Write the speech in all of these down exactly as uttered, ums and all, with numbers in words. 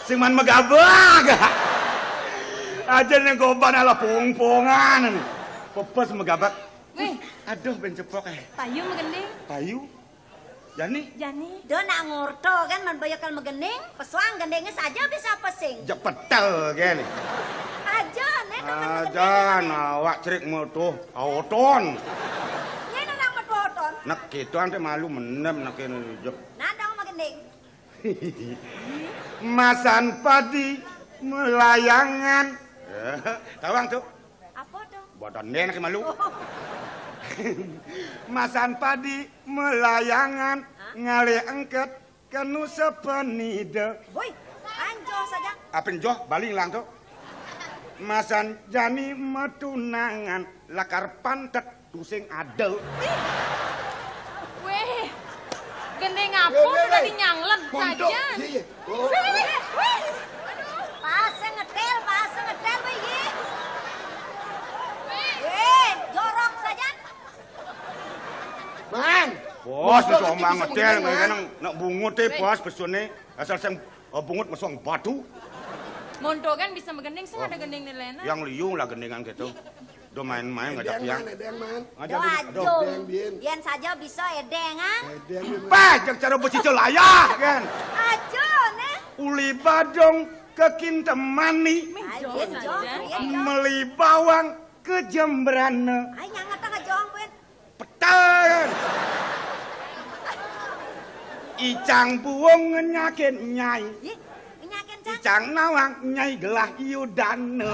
Sing man magabag. Aja ning goban ala pungpungan. Pepes magabag. Wih. Aduh, ben cepok eh. Payu magending. Payu. Jani. Jani. Do nak ngorto kan man boyokal magending, pesuang gendingnya saja bisa pesing. Jek petel kan. Aja, nih, do man Aja magending. Awak cerik metu oton. Nih, nak metu oton. Nak gitu ante malu menem nak ini jep. Nah, dong magending. Masan padi melayangan. Tawang tuh. Apa tuh? Badan dia nak malu. Oh. Masan padi melayangan. Hah? Ngalih engket kenu sepenida. Boy, anjo saja. Apin joh, bali lang tuh. Masan jani metunangan lakar pantet tusing ada. Weh, gending apa udah dinyanglet saja. Iya, iya. Oh. Weh, weh, weh. Aduh. Pas ngetel, pas ngetel, weh, iya. Weh, jorok saja. Man. Bos, coba ngetel, kan nak bungut eh, bos, pesone. Asal sing, eh, bungut mesong batu. Monto kan bisa magending, sing ada gending nilena. Yang liung lah gendingan gitu. Do main-main ngajak Edeng, yang. Man, edeng, man. Ngajak Doa dulu. Aduh. Jung. Edeng, Bien. Yan saja bisa edeng, ah. Edeng, Bien, man. Pah, jang cara becicil ayah, kan. Aja, nih. Uli badong ke Kintemani. Ayo, Jong, iya, Jong. Meli bawang ke Jembrana. Ayo, nyangat tengah Jong, Bien. Petel. Icang buung ngenyakin nyai. Ih, ngenyakin, Cang. Icang nawang nyai gelah Yudana.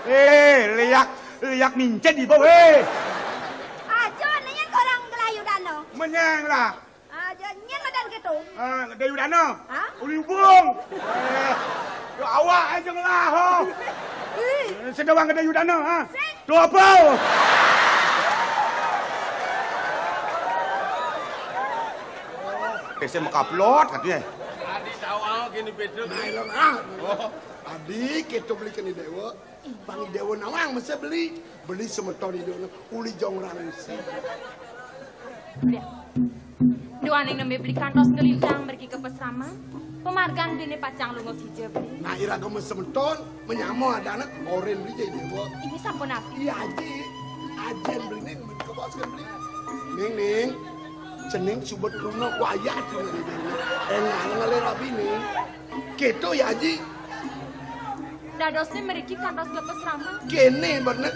Eh, liak, liak mincet di bawah, eh. Aja, nanya orang gelah Yudana. Menyang lah. Aja nyen madan gitu. Ah, Dayudana. Hah? Uli ubung. Eh, yo awak aja ngelah, ho. Ih. Sedawang ke Dayudana, ha? Sing. Tuh apa? Pese mekaplot katanya. Adi tahu ah gini beda. Nah, ilang ah. Oh. Adi kita beli kena dewa. Bang Dewa nawang mesti beli, beli semeton itu uli jong orang mesti. Lihat. Duaning nembe beli kantos ngelintang mergi ke pesraman. Pemargan dene pacang lunga kija beli. Nah, ira ke semeton menyamo ada anak oren beli jadi Dewa. Ini sampun api. Iya, Aji. Ajen beli ning ke bos kan beli. Ning, ning. Cening subet rumah wayah tuh. Enggak ngalih rabi ning. Gitu ya, Aji. Dadosne mriki kantos gepes rama. Kene bener.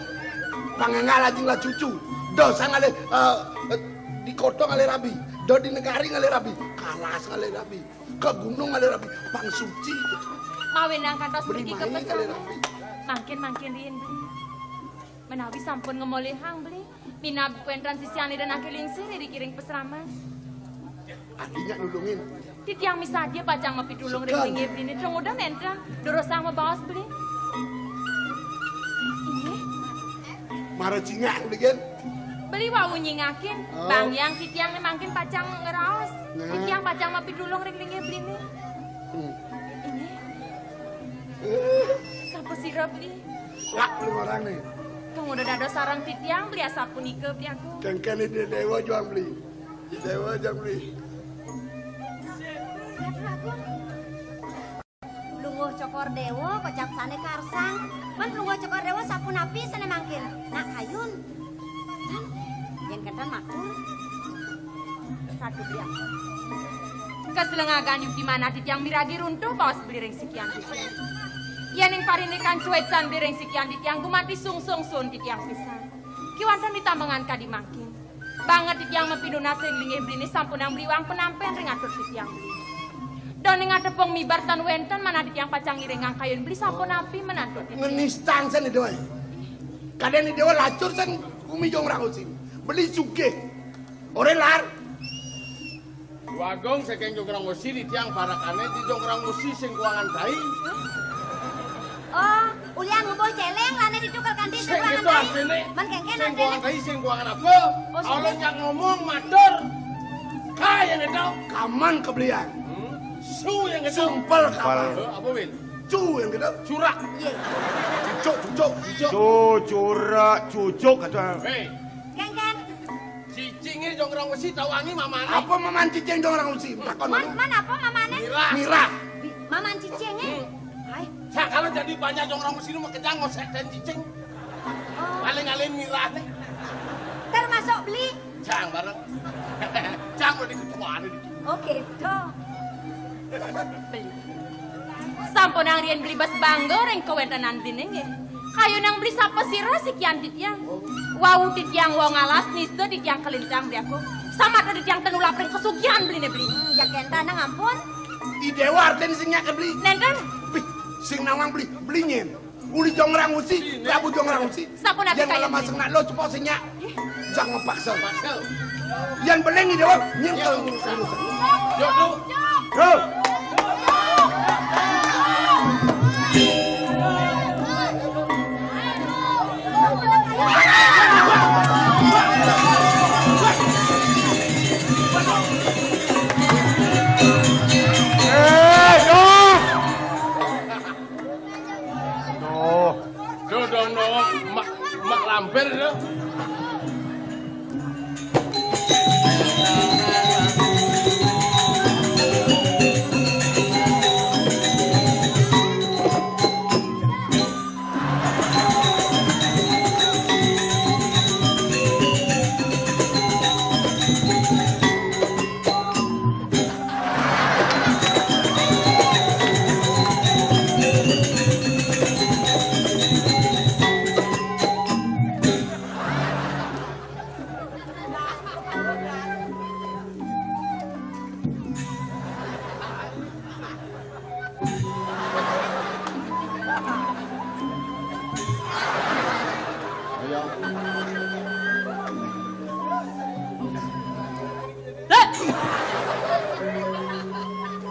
Pangenggal ajing lah cucu. Dosa ngalih, eh, eh, di kota ngalih rabi. Do di negari ngalih rabi. Kalas ngalih rabi. Ke gunung ngalih rabi. Pang suci. Mawenang kantos mriki gepes rama. Mangkin, mangkin riin beli. Menawi sampun ngemolihang beli. Minab kuentran sisiane dan ake lingsir iri kiring pesrama. Artinya nulungin. Titiang misadya pacang mapitulung ring dingge beli ni. Dong udah nentang. Durusang mabaos beli. Inggih. Mara cingak beli gen. Beli wau nyingakin. Oh. Bang yang titiang ni mangkin pacang ngeraos. Nah. Titiang pacang mapitulung ring dingge beli ni. Hmm. Inggih. Sapa sira beli? Wah, beli orang ni. Dong udah dados sareng titiang beli asapunika beli aku. Kengken ide dewa juang beli. Dewa jam beli. Lunguh Cokor Dewa, kocap sane karsang. Men Lunguh Cokor Dewa sapunapi sane mangkin? Nak kayun. Yen kenten matur. Ratu Beli Angkon. Kaslengagan yukti manah titiang miragi runtuh baos beli ring sikian titiang. Yen ing parindikan suecan beli ring sikian titiang gumanti sungsung sun titiang pisan. Kiwanten ditambengan kadi mangkin. Banget titiang mapinunas ring linggih beli ni sampunang bliwang penampen ring atur titiang beli. Daning atepung mibar tan wenten manah titiang pacang ngiringang kayun beli sapunapi menantu titiang. Ngenistang sane doe. Kadene dewa lacur sen kumi jong rang usin. Beli sugih. Ore lar. Wagung saking jong rang usi di tiang parakane di jong rang usi sing kuangan tai. Oh, ulian ngubuh celeng lane ditukel kanti sing kuangan tai. Men kengken sing kuangan tai sing kuangan apa? Oh, Allah yang ngomong matur. Kaya ngedo. Kaman kebelian. Hmm? Su yang ngedo. Sumpel kaman. Apa win? Cu yang gede. Curak. Iya. Cucuk, cucuk. Cucura, cucuk kata. Hei. Kén, kén. Cicingé Jongrang Wesi tawangi mamane. Apa maman cicing Jongrang Wesi? Takon. Man, man apa mamane? Mirah. Mirah. Maman cicingé. Hmm. Hai. Sakala dadi banyak Jongrang Wesi nu makejang ngosek ten cicing. Oh. Paling alin mirah nih. Termasuk beli. Jang bareng. Jang udah diketuané di. Oh, gitu. Beli. Sampunang riin beli bes bangga ring kawéntenan beliné nggih. Kayunang beli sapasira sikian titiang. Wau titiang wong alas nista titiang kalintang beli aku. Samatra titiang ten ulap ring kasugihan beliné beli. Hmm, ya kénten nang ampun. I Déwa artin sing nyak beli. Nénten. Bih, sing nawang beli, beli nyén. Uli Jongrang Wesi, Prabu Jongrang Wesi. Sapunapi kayun? Yén ngelemah sengak lo cepok sing nyak. Jang ngepaksa. Yén beling i Déwa nyengkel. Yuk, yuk. Yuk. Eh, yuk. Aduh. Duh, dong, dong. Mak, mak lampir, duh.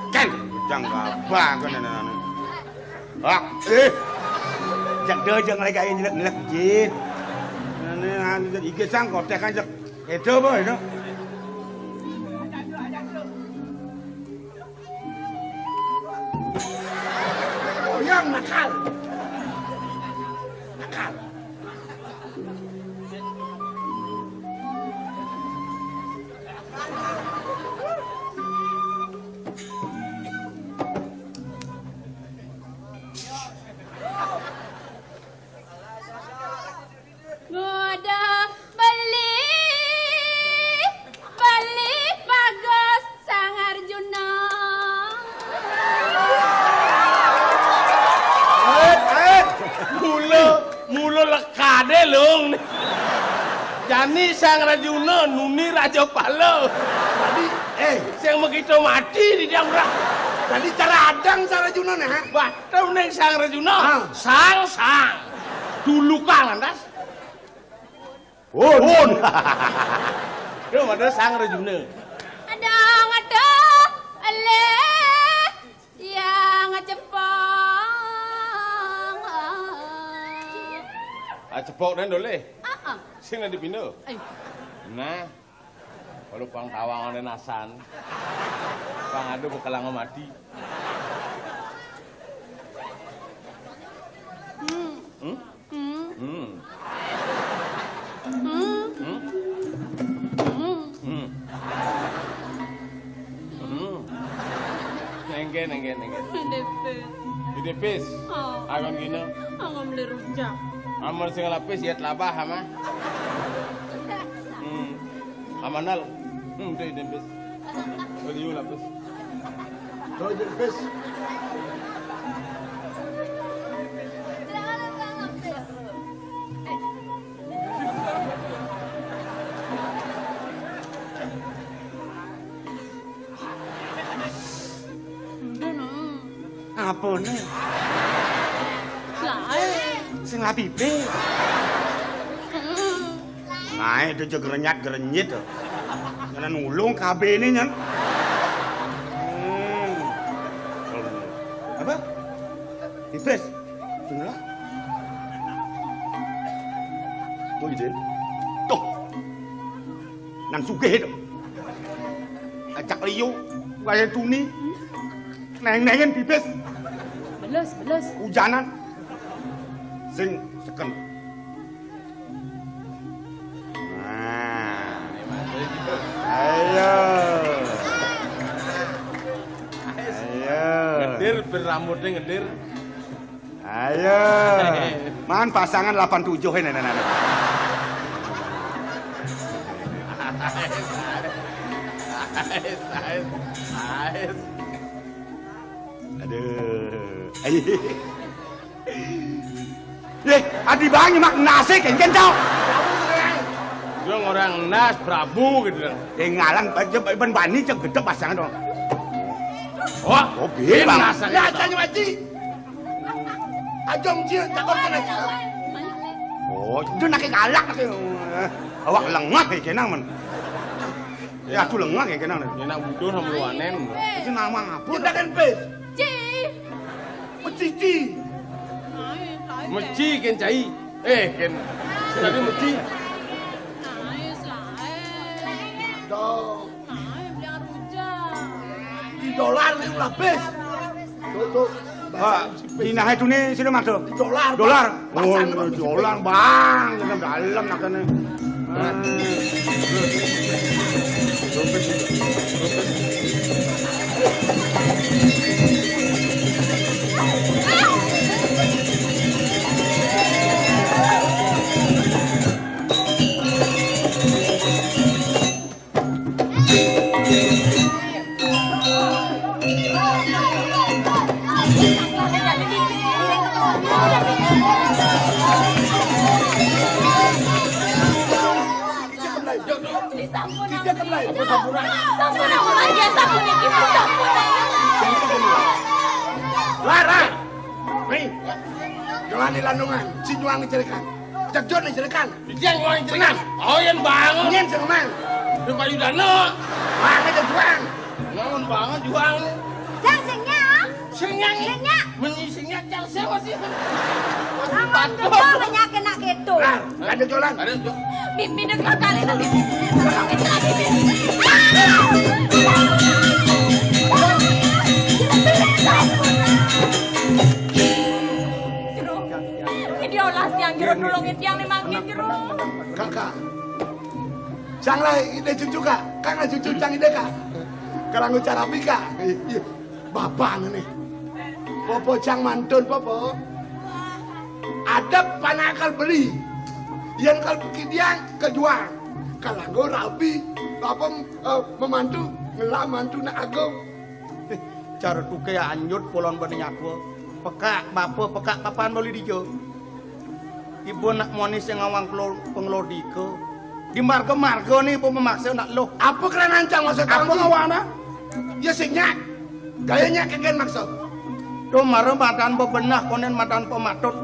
Kén, jang gabah kén anak-anak. Ah, eh. Jak deh, jak ngelék aja nyelek-nyelek, Jin. Anak-anak, iki sang kotek aja. Itu apa itu? Yang nakal. Nakal. Ngoda beli, beli bagus Sang Arjuna. Eh, eh, mula, mula lekadé, Lung. Jani Sang Arjuna nuni Rajapala. Tadi, eh, sing makita mati di Diamrah. Tadi cara adang Sang Arjuna né, ha? Bah, Tuh ning Sang Rejuna. Ah. Sang, sang. Dulu kang lantas. Pun. Pun. Duh, ada Sang Rejuna. Ada ngada eleh yang cepong. Ah, cepok dan doleh. Ah, ah. Sing nanti pindah. Eh. Nah. Kalau pang tawangané nasan, pang ada bekelang mati. Hmm. Hmm? Hmm. Hmm. Hmm. Hmm? Hmm. Hmm. Hmm. Nengke, nengke, nengke. Depis. Depis. Oh. Akan gina. Angam beli rujak. Amal sing lapis ya telabah ama. Hmm. Amanal. Hmm, deh, deh, bis. Beliau lah, bis. Tuh, deh, bis. Apané? Laé. Sing lapipé. Naé do jeg renyat-gerenyit. Nyanan ulung kabéné nyan. Hmm. Apa? Iblis. Bener lah. Tuh, Ijin. Tuh. Nang sugih to. Ajak liu, kaya tuni. Neng-nengen bibis. Belus, belus. Ujanan. Sing seken. Nah. Ayo. Ayo. Ngedir, bir rambutnya ngedir. Ayo. Man pasangan delapan tujuh ini, nah, nah, nah. Ais, ais, ais, ais. Aduh. Ayo. Eh, adi bangi mak nasi kencen tau. Dia orang nas Prabu gitu kan. Eh, ngalang, ben bani cek gedhe pasangan dong. Wah, oh, piye, Bang? Nas aja. Lah, aja nyawaji. Aja mesti takon kena. Oh, itu nake galak nake. Awak lengah ya kenang men. Ya aku lengah ya kenang. Enak butuh sama luanen. Itu nama apa? Kita kan pes. Ci. Mecici. Meci ken cai. Eh, ken. Tadi meci. Nice lah. Dong. Nice, biar rujak. Di dolar ni ulah bes. Tuh, tuh. Pak, dinahe dune sira, Mas, Do? Di dolar. Dolar. Bang. Oh, dolar, Bang. Kena dalam makane. Sampun, sampun, sampun, sampun. Lara. Nih. Ngelani landungan, si nyuang ngejelekan. Jagjo ngejelekan. Dia nyuang ngejelekan. Oh, yang bangun. Nyen sing mang. Di Pak Yudana. Mana dia juang? Bangun bangun juang. Jang sing nyak. Sing nyak. Sing nyak. Meni sing nyak, jang sewa sih. Aman, jang nyak kena gitu. Nah, ada jualan. Ada jualan. Mimpi dek kali nanti. Itu lagi mimpi. Ah! Jero. Ini dia olah tiang jero, nulungin tiang nih mangkin jero. Kakak. Cang lah ide cucu, Kak. Kang lah cucu cang ide, Kak. Kalau ngucar api, Kak. Iya. Bapak nih. Popo cang mantun, Popo. Ada panakal beli. Yang kalau bikin dia kejual. Kalau gue rabi, apa, eh, memantu, ngelah mantu nak agung. Cara tuke anjut polon bani nyatwa. Pekak bapa, pekak papan beli dija. Ibu nak moni sing ngawang kelo-, pengelodika. Di marga-marga ni ibu memaksa nak loh. Apa kerenan cang maksud apa ngawana? Ya sing nyak. Gaya nyak kegen maksud. Tuh mara madan bebenah konen madan pematut.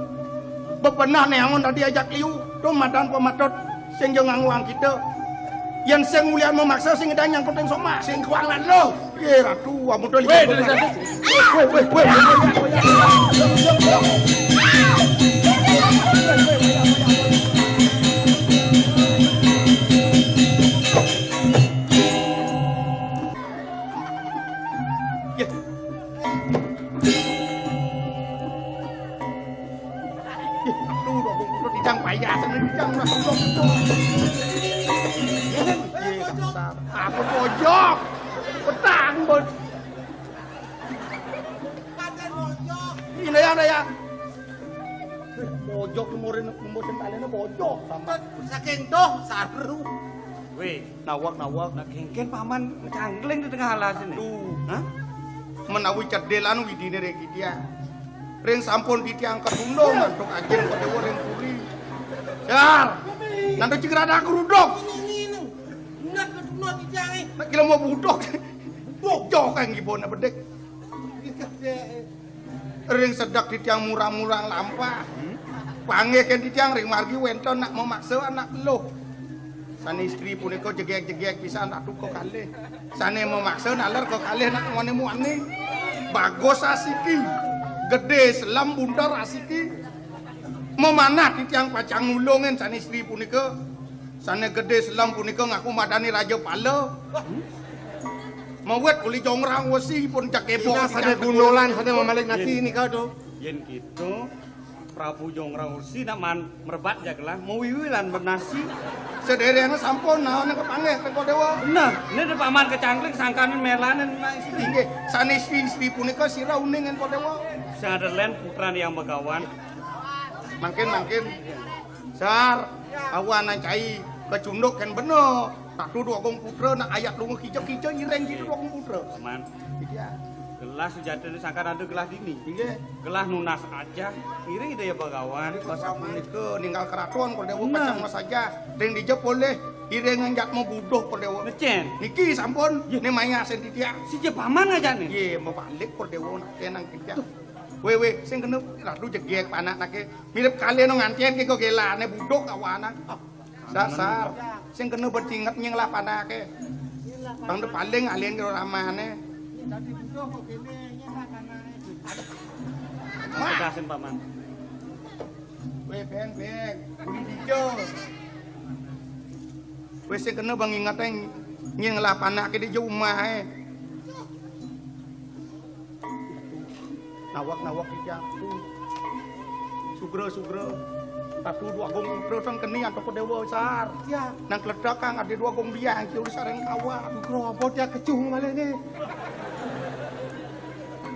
Bebenah neangon tadi ajak liu. Tuh madan pematut. Sing jo ngangguang kita. Yen sing ulian memaksa sing ngedang nyangkut ing somah. Sing kuangan lo. Ye ratu, amun to. Weh, dari sana. Weh, weh, weh. Ye. Ih, aduh, dong, udah dicang payasan, dicang, nah, dong, dong. Iya, kan? Iya, bentar. Apa pojok? Petang, Bos. Ini ya, ini ya. Eh, pojok tuh murin, murin talinya pojok sama. Saking tuh, saru. Weh. Nawak, nawak. Nah, kengken paman cangkling di tengah alas ini. Duh. Hah? Menawi cedhelan widine rek iki ya. Ring sampun titiang ketunda mantuk ajeng Padewa ring puri. Jar. Nanti cing rada keruduk. Ini, ini, ini. Bener ketunda titiang, eh. Nek kira mau budok. Budok. Jok kang ibone bedik. Ini gede. Ring sedek titiang murang-murang lampah. Panggih ken titiang ring margi wenten nak memaksa anak luh. Sane istri punika jegeg-jegeg pisan ratu kekalih. Sane memaksa naler kekalih nak muani-muani. Bagus asiki. Gede selem bunter asiki. Memanah titiang pacang nulungin sane istri punika. Sane gede selem punika ngaku madani raja pala. Mawit uli jongrang wesi pun cekepok. Ina sane titiang gundolan, sane mamalik nasi nika to. Yen gitu, Prabu Jonggrang Ursi nak man merebat jagelah, mau wiwi lan bernasi. Sederengnya sampun, nah, nang kepanggih, Kang Dewa. Nah, ini ada paman kecangkling, sangkanin melanin, nah, istri. Inggih, sanes istri punika sira uning, Kang Dewa. Sing ada len putra yang begawan. Mangkin, mangkin. Sar, awan cai, kecunduk kan bener. Ratu Dwagung Putra, nak ayat lunga kica-kica, ireng gitu Dwagung Putra. Paman. Iya. Gelah sujatine sangkan ada gelah dini. Inggih. Gelah nunas aja, ngiring Ida ya Bagawan. Masa punika ninggal keraton, Kang Dewa. Nah. Pacang mas aja. Ring dija polih, ireng ngenjat mau buduh, Kang Dewa. Ngecen. Niki sampun, Iya. Ne maya sing titiang. Si Jepaman aja nih. Iya, mau balik, Kang Dewa, nak kenang kita. Weh, weh, sing kena ratu jegek panak nake. Mirip kali no ngantian ke kok gelane buduk kawanan. Dasar. Sing kena bercinget nying lah panake. Bang de paling alien karo ramane. Wah. Pedasin, Paman. Weh, beng, beng. Budi dijo. Weh, sing kena bang inget nying lah panake di jauh mah, eh. Nawak-nawak iki aku. Sugra-sugra. Ratu Dwagung Putra sang keni antuk Dewa Sar. Iya. Nang kledak kang ade Dwagung Biang ki ulis sareng kawan. Sugra apa dia kecuh malih ni?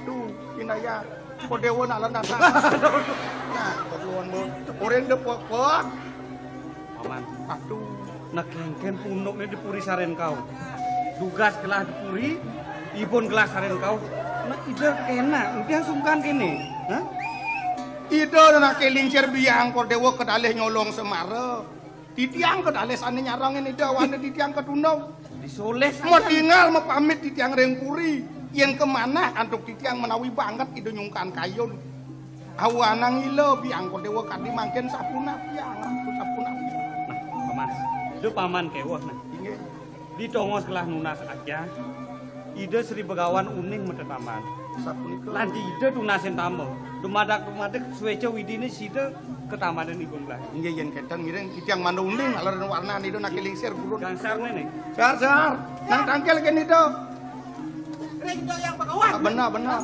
Tuh, pinaya. Kok Dewa nak lenat. Nah, keluan mo. Orang de pok-pok. Paman. Aduh. Nah, kengken punukne di puri saren kau. Dugas gelah di puri, ipun gelah saren kau. Nah, ida kena, impian sungkan kene. Hah? Ida nak kelingsir biang Kor Dewa kedalih nyolong semara. Titiang kedalih sane nyarangin ida wane titiang ketundung. Disoleh saja. Mau tinggal mau pamit titiang ring puri. Yen kemanah antuk titiang menawi banget ida nyungkan kayun. Awanang ila biang Kor Dewa kadi mangkin sapunapi, angaku sapunapi. Nah, Paman. Ida Paman keweh, nah. Inggih. Di tongos gelah nunas aja. Ida Sri Begawan uning metetaman. Sapunika. Lan di ida tunasin tama. Dumadak-dumadak sueca widine sida ketamanan ipun gelah. Inggih, yen keten ngiring titiang mandu uning aleren warnan ida naki lingsir gurun. Gangsar nene. Sar, sar. Nang tangkil kene ida. Ring yang Begawan. Benar, benar.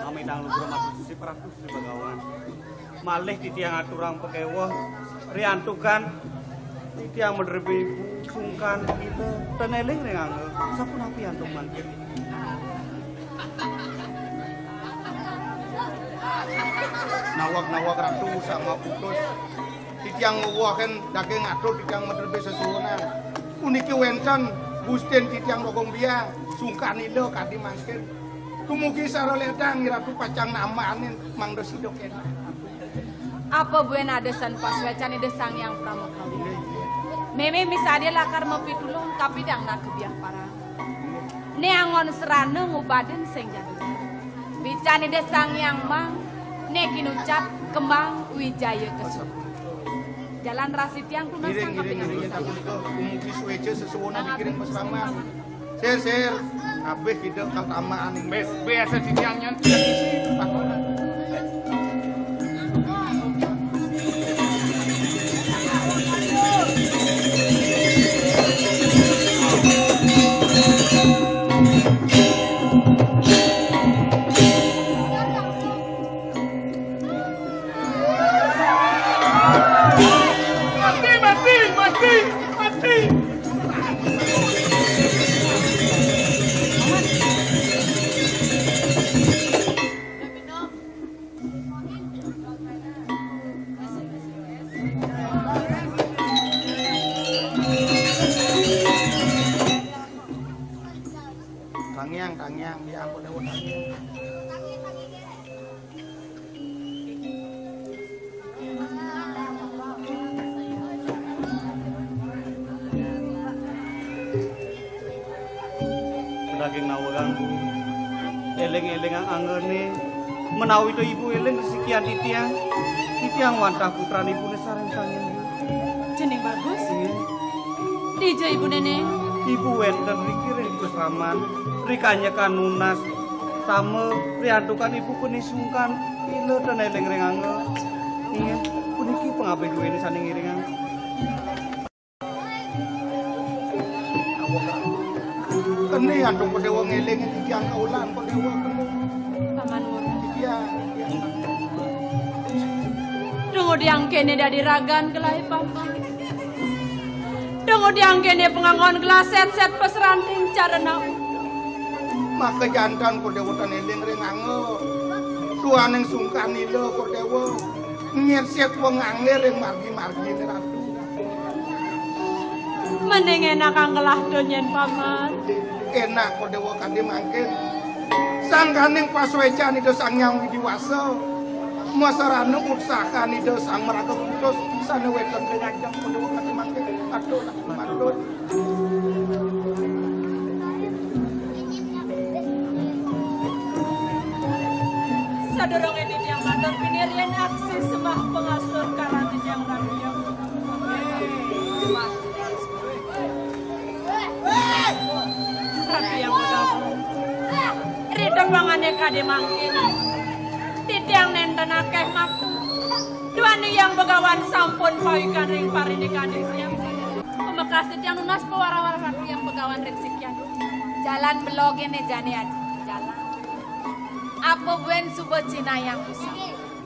Nami tang luhur matur sisip Ratu Sri Begawan. Malih titiang aturang pakeweh, riantukan titiang madrebi ibu sungkan ila ten eling ring angga. Sapunapi antuk mangkin? Nawag-nawag Ratu sama putus. Titiang ngwewahin daging atur titiang madrebi sesuwunan. Puniki wenten Gustin titiang Rogong Biang, sungkan ila kadi mangkin. Dumugi sara ledang Ratu pacang namanin mangda sida kena. Apa buin ada san pasuecan Ida Sang Hyang Pramakawi? Meme misadia lakar mapitulung kapidang nak kebiah parang. Né angon srana ngubadin sing jani. Bican Ida Sang Hyang Mang, né kinucap kembang wijaya kesuma. Jalan rasi tiang tunas Ngiring, sang ngiring, kapingan ngiring, Ida Sang Hyang. Umugi suéca sesuwunan dikiring pasraman. Sir, sir, kabéh kita katamaan. Bes, bes, asa titiang nyan, titiang isi, pakonan. Mati, mati, mati, mati. Tangiang, tangiang, ya ampun, ya ampun, tangiang. Daging nawegang, éling-élingang anggané, menawi to ibu éling resikian titiang, titiang wantah putranipun sareng sangin. Jeneng Ija ibu Néné? Ibu wénten riki ring pasraman, ri kanyekan nunas, sama riantukan ibu pinih sungkan, ila tan éling ring angga. Inggih, puniki pangabih duéné sané ngiringang. Kéné antuk Déwa ngéling titiang kaulan Déwa. Paman Wuruk. Iya. Dumugi angkéné dadi ragan gelahé Paman. Dumugi angkéné pangangon gelah sét-sét pasranting carana. Maka janten Déwa tan éling ring angga. Duaning sungkan ila Déwa. Nyén sét wengange ring margi-marginé Ratu. Mending énak anggelah to nyén Paman. Énak Déwa kadi mangkin. Sangkaning pasuécan Ida Sang Hyang Widhi Wasa. Masarana utsahan Ida Sang Maraga Putus sané wénten ring ajeng Déwa kadi mangkin. Aduh, aduh. Sadurungé titiang matur piniryen aksi sembah pangasturan karang titiang Ratu Hyang. Ratu Hyang Begawan. Ri tempangané kadé mangkin. Titiang nénten akéh matur. Duaning Hyang Begawan sampun pawikan ring parindikan titiang. Pamekas titiang nunas pawara-wara Ratu Hyang Begawan ring sikian. Jalan belogé né jani aji. Jalan. Apa buin suba cinayang usah.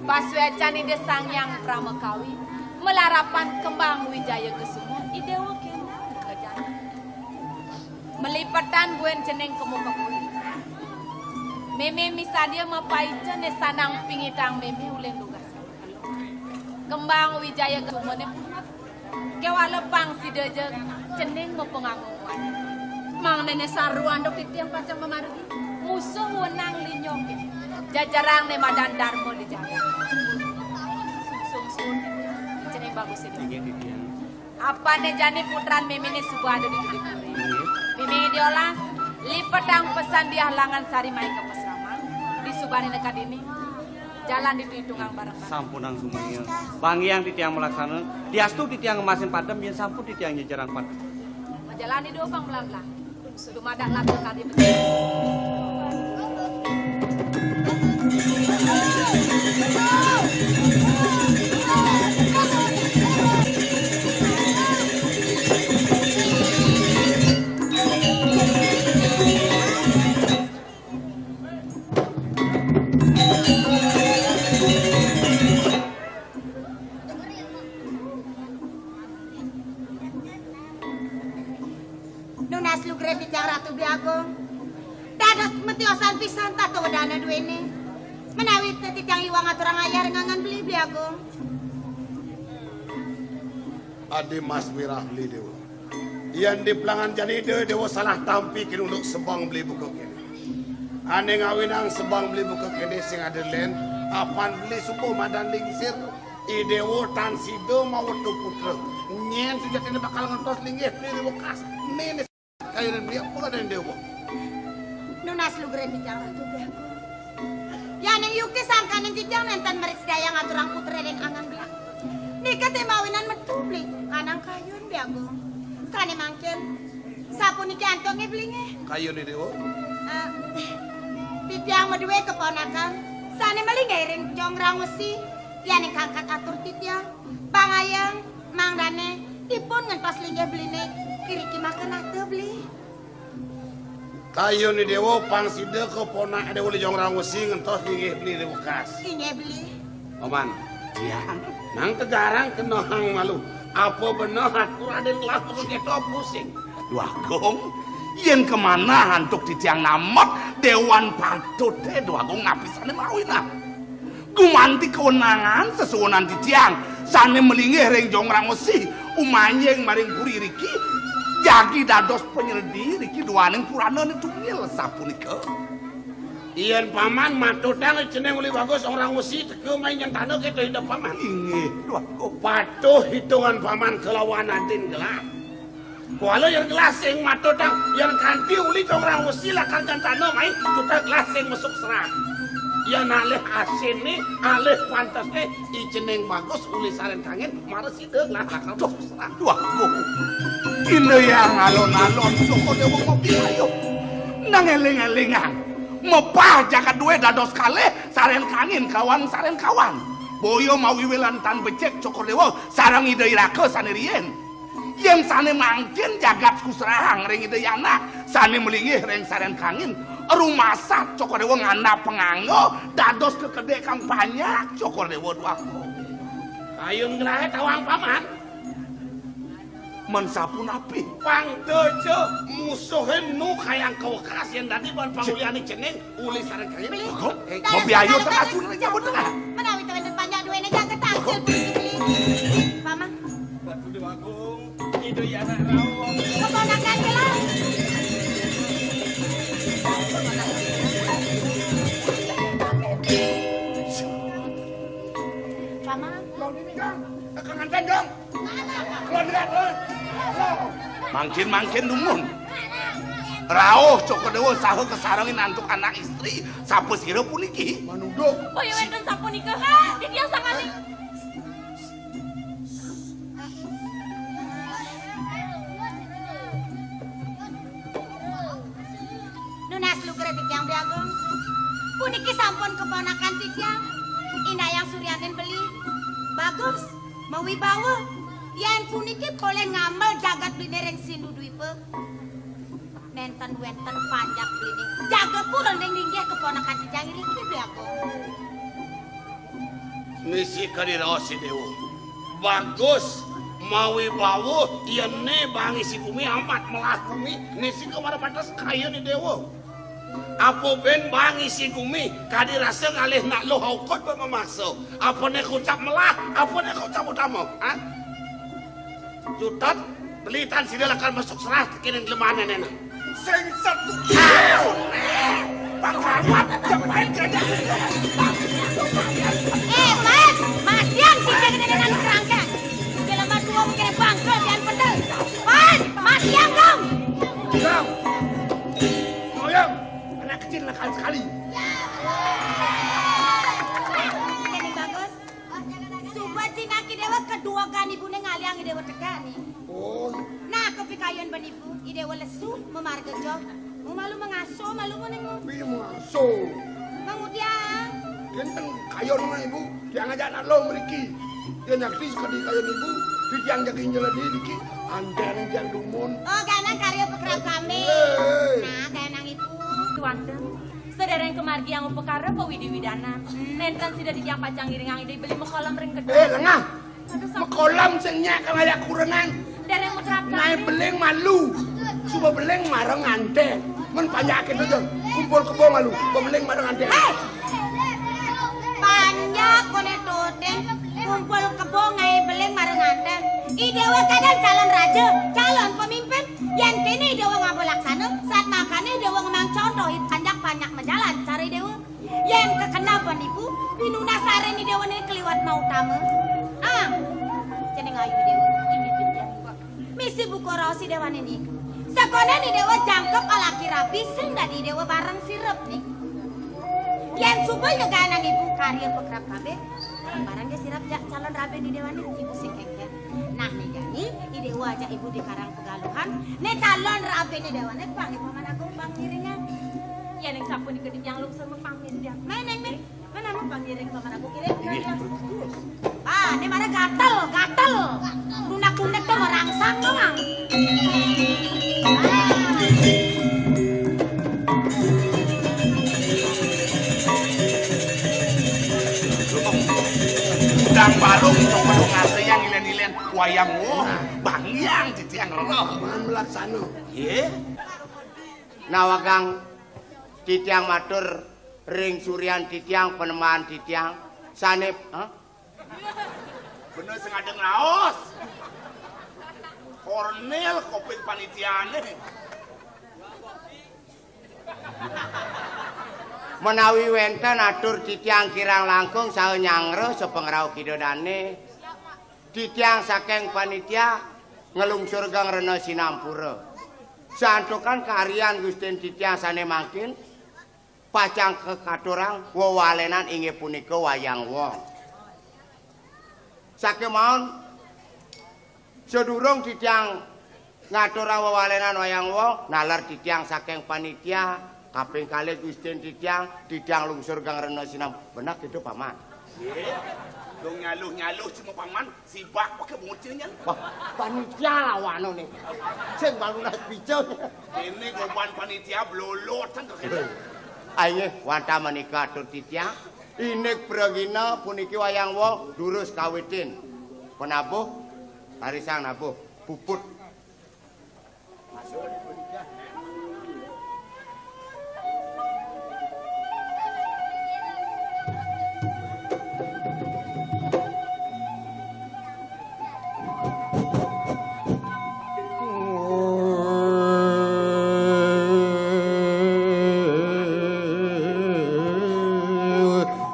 Pasuécan Ida Sang Hyang Pramakawi, malarapan kembang wijaya kesuma, I Déwa kéné ka jani. Malipetan buin cening ka muka puri. Mémé misadia mapaica né sandang pingitang mémé ulih dugas. Kembang wijaya kesumané punah. Kéwala pang sida ja cening mapanganggo. Mangdané saru antuk titiang pacang mamargi. Musuh wenang linyoké. Jajarang né madan darma di jagat. Sungsung cening bagus itu. Inggih, titiang. Apané jani putran méméné suba ada di dudi puri. Inggih. Mémé diolas, lipetang pesan di halangan sari mai ka pasraman. Di subané nekad ini. Jalan ditu itungang bareng-bareng. Sampunang sumangga. Panggiang titiang malaksana. Diastu titiang ngemasin padem, yén sampun titiang nyejerang padem. Majalani dua pang belang-belang. Dumadak lagu tadi betul. Nunas lugra titiang Ratu Beli Agung. Dados matiosan pisan tata wedana duéné. Menawi titiang iwang aturang ayah ring angan beli, Beli Agung. Adi Mas Wirah Beli Déwa. Yén di pelangan jani Ida Déwa salah tampi kinunduk sebeng beli buka kéné. Ané ngawinang sebeng beli buka kéné sing ada lén, apan beli suba madan lingsir, I Déwa tan sida mawetu putra. Nyén sujatiné bakal ngentos linggih beli di wekas. Néné kayunan beli apa kadén Déwa? Nunas lugra titiang Ratu Beli Agung. Yaning yukti sangkaning titiang nénten mrisidayang ngaturang putra ring angan beli. Nika té mawinan metu beli anang kayun Beli Agung. Sané mangkin sapuniki antuk nggih beli nggih. Kayun Déwa. Eh, titiang madué keponakan sané malinggih ring Jonggrang Wesi. Yaning kangkat atur titiang. Pangayeng mangdané ipun ngentos linggih beliné iriki makenata beli. Kayun Déwa pang sida keponak Déwa Uli Jonggrang Wesi ngentos linggih beli di wekas. Inggih beli. Paman. Iya. Nang tegarang kenehang malu. Apa beneh atur Adén ngelah pekeh kéto pusing. Duh Agung, yén kamanah antuk titiang namet Déwan Patut té, Duh Agung, napi sané mawinan? Gumanti kawenangan sesuunan titiang sané malinggih ring Jonggrang Wesi, umanjing maring puri riki, jagi dados panyeledi riki duaning puranané tunggil sapunika. Yén Paman matutang cening uli bagus orang wesi teka mai nyentana kita hidup Paman. Inggih, Duh Agung. Patuh hitungan Paman kelawan Adén gelah. Kuala yén gelah sing matutang, yén kanti uli Jonggrang Wesi lakar nyentana mai, kita gelah sing mesuk serah. Yén alih asiné, alih pantesné, i cening bagus uli sareng kangin, mara sida gelah lakar mesuk serah. Duh Agung. Inda Hyang alon-alon, Cokor Déwa mapinayuh. Nang éling-élingang, mapah jagat dué dados kalih, sareng kangin kawan sareng kawan. Boya mawiwilan tan becik Cokor Déwa sareng Ida Iraka sané riin. Yén sané mangkin jagat kusrahang ring Ida Yana, sané malinggih ring sareng kangin, rumasat Cokor Déwa ngandap panganggo, dados kekedék kang panjak Cokor Déwa duaka. Kayun ngrahé tawang, Paman. Men sapunapi? Pang déja musuhé nu kayang kawekas yén dadi ban pangulihane cening uli sareng kaya ini. Kok? Eh, mabiayuh tengah sunan nyambut tengah. Menawi to wénten panjak duwéné jagat tangsil puniki beli. Paman. Batu Déwa Agung, Ida Yana Rawa. Keponakan kula. Paman. Kang Anten, dong. Mangkin-mangkin dumun. Rauh Cokor Déwa saha kasarengin antuk anak istri sapasira puniki? Manuduk. Boya wénten sapunika. Titiang sanganing. Nunas lugra titiang Bli Agung. Puniki sampun keponakan titiang. Inayang Suryaning beli. Bagus. Mawibawa. Yén puniki polih ngamel jagat bliné ring Sindu Dwipa. Nénten wénten panjak bliné. Jaga pura ning linggih keponakan titiang iriki, Bli Agung. Misi kadi raos I Déwa. Bagus. Mawibawa, yéné bangisi gumi amat melah gumi, nisika mara pantes kayun I Déwa. Apa bén bangisi gumi kadi rasa ngalih nak luh aukud ba mamaksa. Apané kocap melah, apané kocap utama, ha? Jutet, beli tan sida lakar masuk serah tekinin jelemané néné. Sing setu. Pangkawat, jemain gajah. Eh, Mas, Mas Yang sing jadi néné anu kerangka. Jelema tua mikiré bangkel pian pendel. Mas, Mas Yang dong. Yang. Ngoyong, anak kecil nakal sekali. Ini bagus. Suba cinak I Déwa kedua gani ibuné ngalihang I Déwa teka nih. Oh. Nah, kepikayun bén ibu, I Déwa lesu, mamarga joh. Mu malu mangaso, malu mu ning mu. Iya mangaso. Kemudian. Kénten kayun mah ibu, tiang ajak nak lo mriki. Yén nyakti sekadi kayun ibu, di tiang jagi nyeledi niki, anten tiang dumun. Oh, ganang karya pekerap kami. Hei. Nah, ganang ibu. Tuanten. Sadéréng kamargiang upakara pawidi-widanan. Nénten sida titiang pacang ngiringang Ida beli makolam ring kedua. Eh, lengah. Aduh, sam- Makolam sing nyak kang ayak kurenan. Déréng makerap. Naé beling malu. Suba beling mareng nganten. Men panjak kéto ja. Kumpul kebo malu. Bebeling mareng nganten. Héi! Panjak koné toten. Kumpul kebo ngaé beling mareng nganten. I Déwa kadén calon raja, calon pemimpin. Yén kéné I Déwa ngaba laksana, sat makané I Déwa ngemang contoh, i panjak-panjak majalan cara I Déwa. Yén kekenal penipu, pinunas sareng I Déwa né keliwat mautama. Ah, jeneng ayu I Déwa, inggih titiang. Misi buka raos I Déwané nika. Sakonden I Déwa jangkep alaki rabi, sing dadi I Déwa bareng sirep nika. Yén suba nyeganang ibu karya pekerap kabéh, bareng ké sirep jak calon rabi I Déwané, ibu sing kéngkén. Nah, né jani, I Déwa ajak ibu di karang pegaluhan, né calon rabiné I Déwané pang I Paman Agung pang ngiringan. Yén ning sapunika titiang lungsur mapamit, tiang. Main, Néng, main. Mana mau pang ngiring Paman Agung kirim? Inggih. Ah, né mara gatel, gatel. Lunak-lunak to marangsang to, Mang. Udang barung, cokol ngasih yang ilen-ilen, wayang wo, bangyang titiang rono. Man melaksana. Yé. Nawagang titiang matur ring suryan titiang, panembahan titiang, sané, hah? Bener sing ada ngaos. Kornil koping panitiané. Menawi wénten atur titiang kirang langkung saha nyangra sapangrauh Ida Dané. Titiang saking panitia nglungsur geng rena sinampura. Santukan karyan Gustin titiang sané mangkin, pacang kakaturang wewalenan inggih punika wayang wong. Sakémaon sadurung titiang Ngaturang wewalenan wayang wong, naler titiang saking panitia, kaping kalih Gustin titiang, titiang lungsur Gang Rena Sinam. Bener gitu, Paman? Nggih. Dong nyaluh-nyaluh cuma Paman, sibak pakai bocilnya. Wah, panitia lawane nih. Sing balunas bijil. Ini goban panitia blolotan terus. Ayo, wantah menika atur titiang. Inik pragina puniki wayang wong durus kawitin. Penabuh, tarisang nabuh, puput.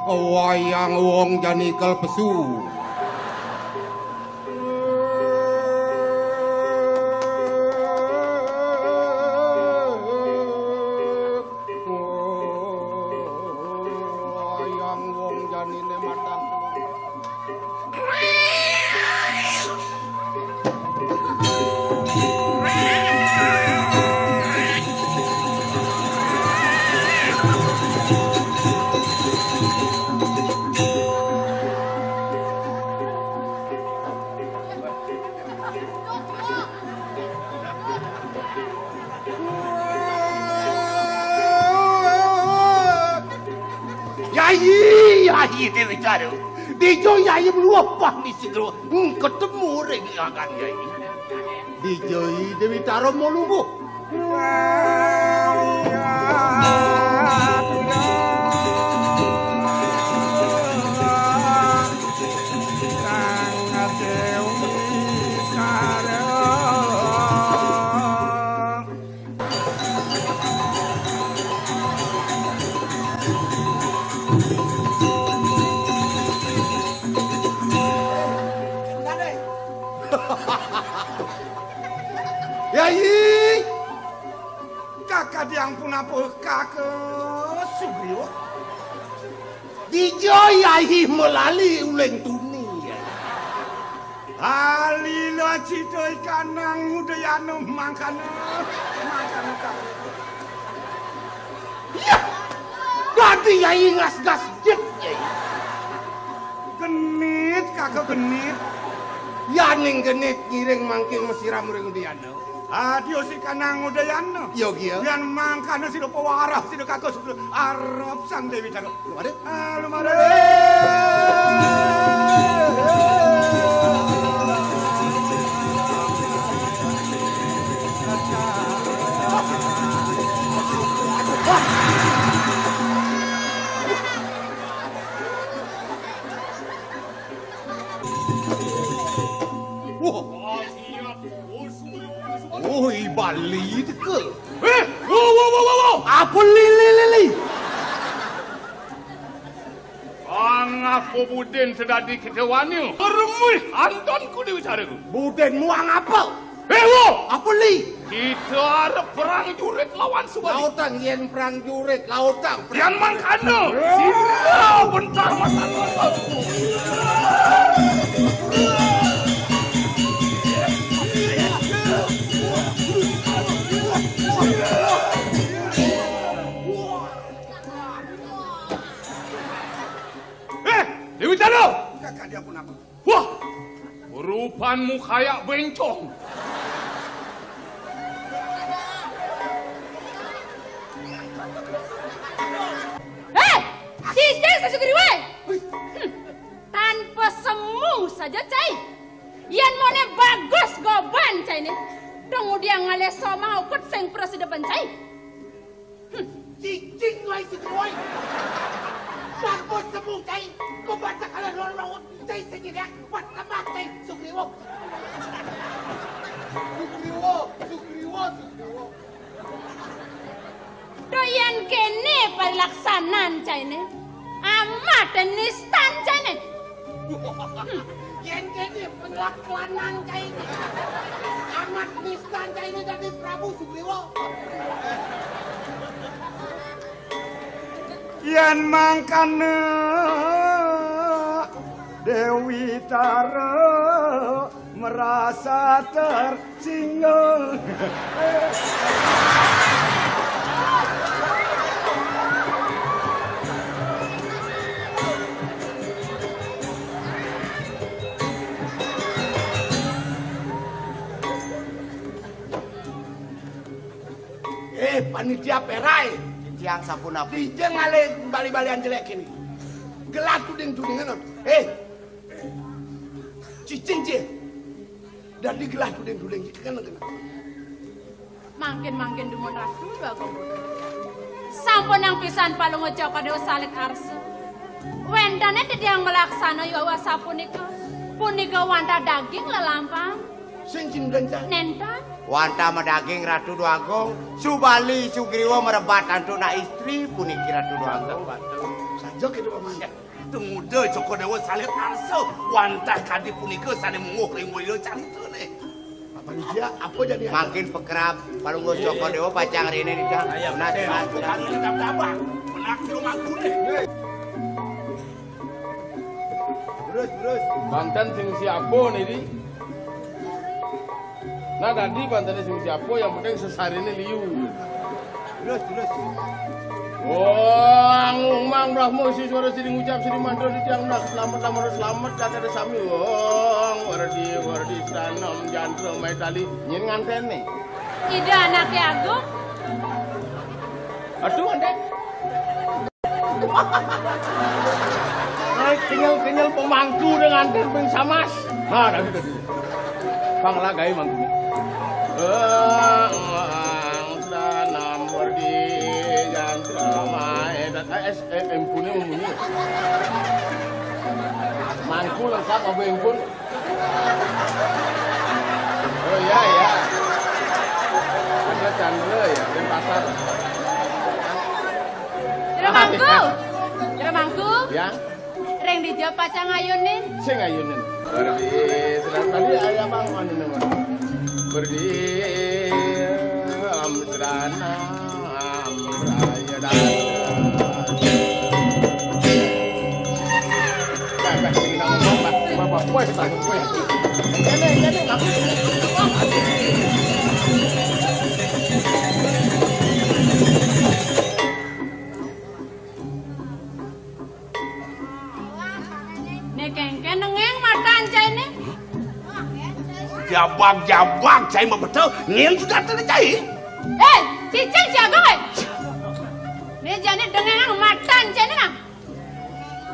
Wayang wong jani kelpesu. Wayang wong janine matang. Yayi, yayi, Dewi Tara. Dija yayi meluwah pah misi karo ketemu ring agan yayi. Dija Dewi Tara mau lungguh. Yayi, kakadiang punapa kaka Sugriwa? Dija yayi melali uling tuni. Alila cita ikanang Udayana mangkana, mangkana kang. Yah! Dadi yayi ngas-gas jet, yayi. Genit, kaka genit. Yaning genit ngiring mangkin mesiram ring Udayana. Adios ikanang Udayana. Yogia. Yan mangkana sida pawarah, sida kaka sugri arep Sang Dewi Tara. Lumare. Ah, lumare. Wah. Oh, i Bali teka. Eh, wo, wo, wo, wo, wo. Apa li, li, li, li? Angapa buden sedadi kita wani? Remuh anton ku diwicara ku. Buden muang apa? Eh, wo. Apa li? Kita arep perang jurit lawan Subali. Lautang yen perang jurit, lautang. Yan mangkana. Sira bentar matan. Eh, Dewi Tara. Kakak dia pun apa? Wah, rupanmu kayak bencong. Eh, sisih sesugriwe. Hmm, tanpa semu saja, cai. Yan mone bagus goban, cai ne. Dong udia ngalih somah ukut sing prasida ban, cai. Hmm. Cicing wai Sugriwa. Bagus semu cai. Kau baca kalau lawan lawan cai sing ini. Wat lemak cai Sugriwa. Sugriwa, Sugriwa, Sugriwa. Doyan kene parilaksanan caine. Amat nistan caine. Yen kene penglak lanang caine. Amat nistan caine dadi Prabu Sugriwa. Yen mangkana Dewi Tara Merasa tersinggung. Eh, panitia perai. Titiang sapunapi? Dija ngalih bali-balian jelék kéné. Gelah tuding-tudingan. Eh, cicing, cicing. Dadi gelah tuding-tuding, cicing kena-kena. Mangkin-mangkin dumun Ratu Déwa Agung. Sampunang pisan Palungguh Cokor Déwa salit arsa. Wénten titiang malaksana yuwa sapunika. Punika wantah daging lelampahang. Sing cindén, Cak? Nénten. Wantah madaging Ratu Déwa Agung, Subali Sugriwa marebat antuk anak istri puniki Ratu Déwa Agung. Saja kéto, Paman. Tumuda Cokor Déwa salit arsa, wantah kadi punika sané mungguh ring wira caritané. Paman Ija, apa jani? Mangkin pakerab Palungguh Cokor Déwa pacang réné nitah. Ayo, nah, betul. Nah, bukan ini dab-dabak. Benak kilo mangkuné. Terus, terus. Banten sing siapa nih, Di? Nah, dadi bantené sing siapa, yang penting sesariné liu. Terus, terus. Wong Umang Brahma Siswara sing ngucap sing mantra titiang nak selamat, selamat, selamat, jagat sami. Wong Werdi, Werdi Sanom Jantra Maitali. Nyén nganténé? Ida anaké agung. Aduh, nganté. Kenyel-kenyel pemangku dengan ping samas. Nah, tadi, tadi. Pang lah gaé mangku. Eh, tanam berdi jantra mae. Eh, eh, eh, empuné memunyi. Mangku lengkap apa empun? Oh iya, iya. Ada candela ya, Denpasar. Jero mangku. Jero mangku. Ya. Ring dija pacang ayunin. Sing ayunin. Pergi, sedang tadi ayah bang, anu nama. Pergi, am, serana. Né kéngkén nengéng matan cainé. Jabag-jabag cai mabeta, nyén sujatine cai. Eh, cicing siaga, wé. Né jani dengengang matan cainé nah.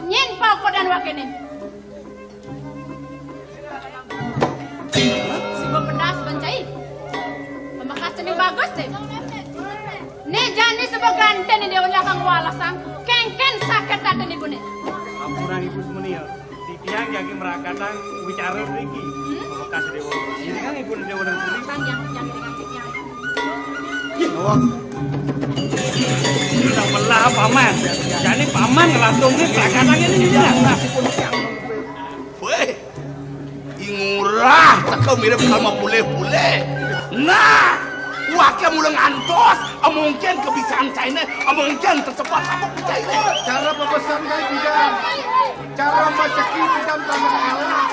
Nyén pakodan wakéné. Siba pedas ban cai. Pamekas cening bagus deh. Né jani sebab gantén déwa lakang walasang, kéngkén saket atin ibuné. Ampunang ibu semeni ya. Titiang jagi merakatang wicara mriki. Hmm? Bekas déwa. Ini kan ibu déwa dan puri. Bang, yang, yang dengan titiang. Sudah melah paman. Jani paman ngelatung ini merakatang ini, ini. Wéh, I Ngurah teka mirip kal mapulih-pulih. Nah, waké mula ngantos, mungkin kebisan cainé, mungkin tercepat apa cainé. Cara pepesan kai bidan. Cara maceki bidan paman kalah.